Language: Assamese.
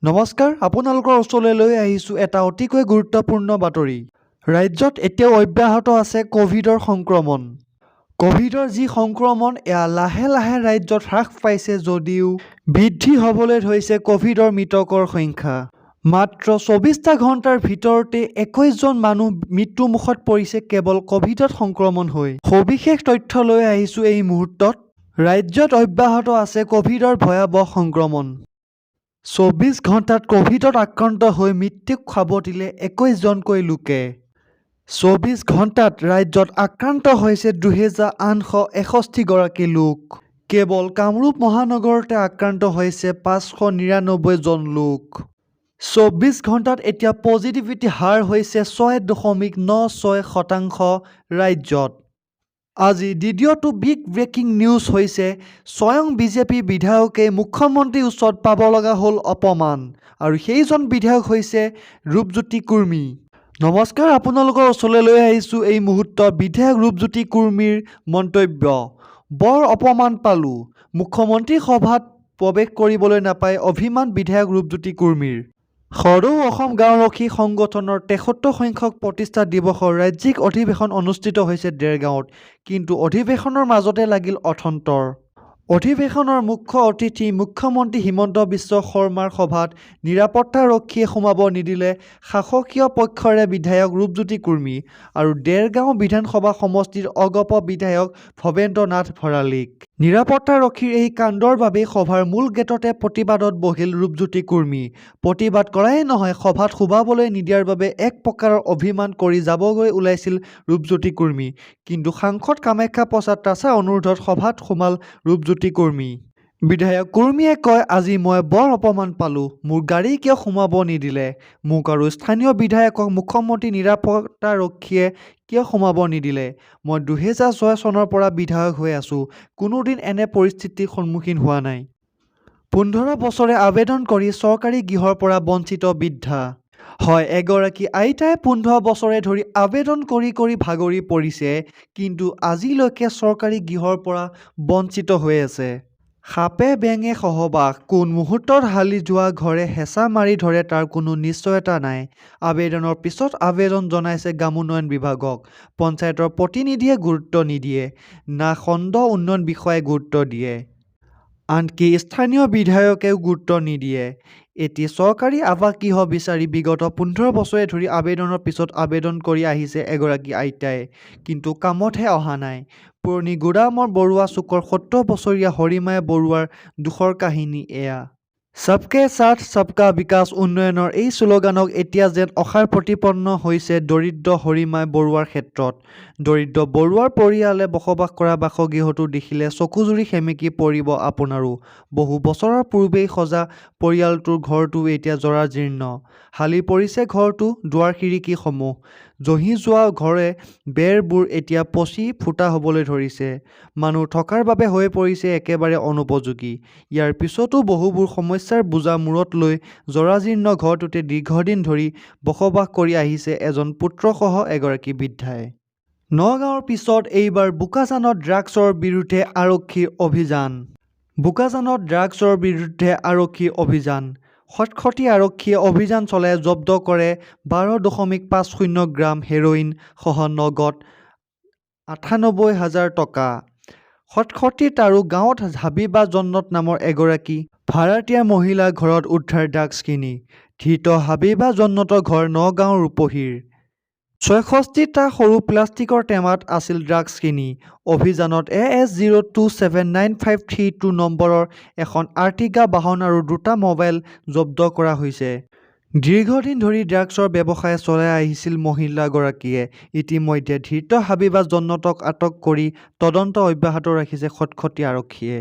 নমস্কাৰ, আপোনালোকৰ ওচৰলৈ লৈ আহিছোঁ এটা অতিকৈ গুৰুত্বপূৰ্ণ বাতৰি। ৰাজ্যত এতিয়াও অব্যাহত আছে ক'ভিডৰ সংক্ৰমণ। ক'ভিডৰ যি সংক্ৰমণ, এয়া লাহে লাহে ৰাজ্যত হ্ৰাস পাইছে যদিও বৃদ্ধি হ'বলৈ ধৰিছে ক'ভিডৰ মৃতকৰ সংখ্যা। মাত্ৰ 24টা ঘণ্টাৰ ভিতৰতে 21জন মানুহ মৃত্যুমুখত পৰিছে কেৱল ক'ভিডত সংক্ৰমণ হৈ। সবিশেষ তথ্য লৈ আহিছোঁ এই মুহূৰ্তত। ৰাজ্যত অব্যাহত আছে ক'ভিডৰ ভয়াৱহ সংক্ৰমণ। 24 ঘণ্টাত ক'ভিডত আক্ৰান্ত হৈ মৃত্যুক সাৱটিলে 21জনকৈ লোকে। 24 ঘণ্টাত ৰাজ্যত আক্ৰান্ত হৈছে 2861গৰাকী লোক। কেৱল কামৰূপ মহানগৰতে আক্ৰান্ত হৈছে 599জন লোক। 24 ঘণ্টাত এতিয়া পজিটিভিটি হাৰ হৈছে 6.96% ৰাজ্যত। আজি দ্বিতীয়টো বিগ ব্ৰেকিং নিউজ হৈছে, স্বয়ং বিজেপি বিধায়কেই মুখ্যমন্ত্ৰীৰ ওচৰত পাব লগা হ'ল অপমান আৰু সেইজন বিধায়ক হৈছে ৰূপজ্যোতি কুৰ্মী। নমস্কাৰ, আপোনালোকৰ ওচৰলৈ লৈ আহিছোঁ এই মুহূৰ্তত বিধায়ক ৰূপজ্যোতি কুৰ্মীৰ মন্তব্য। বৰ অপমান পালোঁ, মুখ্যমন্ত্ৰীৰ সভাত প্ৰৱেশ কৰিবলৈ নাপাই অভিমান বিধায়ক ৰূপজ্যোতি কুৰ্মীৰ। সদৌ অসম গাঁওৰক্ষী সংগঠনৰ 73 সংখ্যক প্ৰতিষ্ঠা দিৱসৰ ৰাজ্যিক অধিৱেশন অনুষ্ঠিত হৈছে দেৰগাঁৱত। কিন্তু অধিৱেশনৰ মাজতে লাগিল অথন্তৰ। অধিৱেশনৰ মুখ্য অতিথি মুখ্যমন্ত্ৰী হিমন্ত বিশ্ব শৰ্মাৰ সভাত নিৰাপত্তাৰক্ষীয়ে সোমাব নিদিলে শাসকীয় পক্ষৰে বিধায়ক ৰূপজ্যোতি কুৰ্মী আৰু দেৰগাঁও বিধানসভা সমষ্টিৰ অগপ বিধায়ক ভৱেন্দ্ৰ নাথ ভৰালীক। নিৰাপত্তাৰক্ষীৰ এই কাণ্ডৰ বাবেই সভাৰ মূল গেটতে প্ৰতিবাদত বহিল ৰূপজ্যোতি কুৰ্মী। প্ৰতিবাদ কৰাই নহয়, সভাত সোমাবলৈ নিদিয়াৰ বাবে এক প্ৰকাৰৰ অভিমান কৰি যাবগৈ ওলাইছিল ৰূপজ্যোতি কুৰ্মী। কিন্তু সাংসদ কামাখ্যা প্ৰসাদ তাছাৰ অনুৰোধত সভাত সোমাল ৰূপজ্যোতি কুৰ্মী। বিধায়ক কুৰ্মীয়ে কয়, আজি মই বৰ অপমান পালোঁ। মোৰ গাড়ী কিয় সোমাব নিদিলে? মোক আৰু স্থানীয় বিধায়কক মুখ্যমন্ত্ৰীৰ নিৰাপত্তাৰক্ষীয়ে কিয় সোমাব নিদিলে? মই 2006 চনৰ পৰা বিধায়ক হৈ আছোঁ, কোনোদিন এনে পৰিস্থিতিৰ সন্মুখীন হোৱা নাই। 15 বছৰে আবেদন কৰি চৰকাৰী গৃহৰ পৰা বঞ্চিত বৃদ্ধা। হয়, এগৰাকী আইতাই 15 বছৰে ধৰি আবেদন কৰি কৰি ভাগৰি পৰিছে, কিন্তু আজিলৈকে চৰকাৰী গৃহৰ পৰা বঞ্চিত হৈ আছে। সাপে বেঙে সহবাস, কোন মুহূৰ্তত হালি যোৱা ঘৰে হেঁচা মাৰি ধৰে তাৰ কোনো নিশ্চয়তা নাই। আবেদনৰ পিছত আবেদন জনাইছে গ্ৰামোন্নয়ন বিভাগক। পঞ্চায়তৰ প্ৰতিনিধিয়ে গুৰুত্ব নিদিয়ে, না খণ্ড উন্নয়ন বিষয়াই গুৰুত্ব দিয়ে। আনকি স্থানীয় বিধায়কেও গুৰুত্ব নিদিয়ে। এটি চৰকাৰী আৱাসগৃহ বিচাৰি বিগত 15 বছৰে ধৰি আবেদনৰ পিছত আবেদন কৰি আহিছে এগৰাকী আইতাই। কিন্তু কামতহে অহা নাই। পুৰণি গুদামৰ বৰুৱা চুকৰ 70 বছৰীয়া হৰিমায়া বৰুৱাৰ দুখৰ কাহিনী এয়া। সবকে সাথ, সবকা বিকাশ উন্নয়নৰ এই শ্লোগানক এতিয়া যেন অসাৰ প্ৰতিপন্ন হৈছে দৰিদ্ৰ হৰিমায়া বৰুৱাৰ ক্ষেত্ৰত। দৰিদ্ৰ বৰুৱাৰ পৰিয়ালে বসবাস কৰা বাসগৃহটো দেখিলে চকুযুৰি সেমেকি পৰিব আপোনাৰো। বহু বছৰৰ পূৰ্বেই সজা পৰিয়ালটোৰ ঘৰটো এতিয়া জৰাজীৰ্ণ। হালি পৰিছে ঘৰটোৰ দুৱাৰ খিৰিকীসমূহ। জহি যোৱা ঘৰে বেৰবোৰ এতিয়া পচি ফুটা হ'বলৈ ধৰিছে। মানুহ থকাৰ বাবে হৈ পৰিছে একেবাৰে অনুপযোগী। ইয়াৰ পিছতো বহুবোৰ সমস্যাৰ বোজা মূৰত লৈ জৰাজীৰ্ণ ঘৰটোতে দীৰ্ঘদিন ধৰি বসবাস কৰি আহিছে এজন পুত্ৰসহ এগৰাকী বৃদ্ধাই। নগাঁৱৰ পিছত এইবাৰ বোকাজানত ড্ৰাগছৰ বিৰুদ্ধে আৰক্ষীৰ অভিযান। বোকাজানত ড্ৰাগছৰ বিৰুদ্ধে আৰক্ষীৰ অভিযান। খটখটী আৰক্ষীয়ে অভিযান চলাই জব্দ কৰে 12.50 গ্ৰাম হেৰ'ইন সহ নগদ 98 হাজাৰ টকা। খটখটীৰ তাৰু গাঁৱত হাবিবা জন্নত নামৰ এগৰাকী ভাড়াতীয়া মহিলাৰ ঘৰত উদ্ধাৰ ড্ৰাগছখিনি। ধৃত হাবিবা জন্নতৰ ঘৰ নগাঁৱৰ ৰূপহীৰ। 66টা সৰু প্লাষ্টিকৰ টেমাত আছিল ড্ৰাগছখিনি। অভিযানত AS 0279 532 নম্বৰৰ এখন আৰ্টিগা বাহন আৰু দুটা মোবাইল জব্দ কৰা হৈছে। দীৰ্ঘদিন ধৰি ড্ৰাগছৰ ব্যৱসায় চলাই আহিছিল মহিলাগৰাকীয়ে। ইতিমধ্যে ধৃত হাবিবা জন্নতক আটক কৰি তদন্ত অব্যাহত ৰাখিছে খটখটী আৰক্ষীয়ে।